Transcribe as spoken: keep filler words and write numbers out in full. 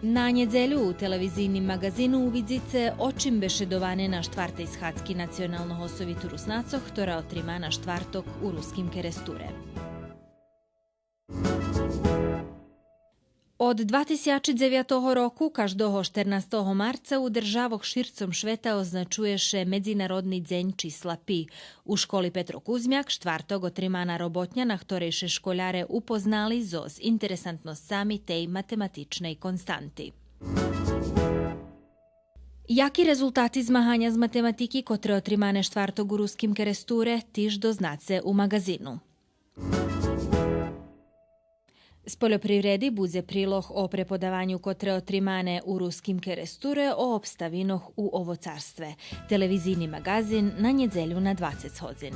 На нєдзелю у телевизийним маґазину увидзице о чим бешедоване на штвартей схадзки Националного совиту Руснацох, хтора отримана штварток у Руским Керестуре. Од два тисячи дзевятого року, каждого штернастого марца у державох ширцом швета означує ше Медзинародни дзень числа пи. У школи Петро Кузмяк штварток отримана роботня, на хторей ше школяре упознали зоз интересантносцами тей математичней константи. Яки резултати змаганя з математики, котре отримане штварток у Руским Керестуре, тиж дознаце у маґазину. З польопривреди будзе прилог о преподаваню котре отримане у Руским Керестуре о обставинох у овоцарстве. Телевизийни маґазин на нєдзелю на двацец годзин.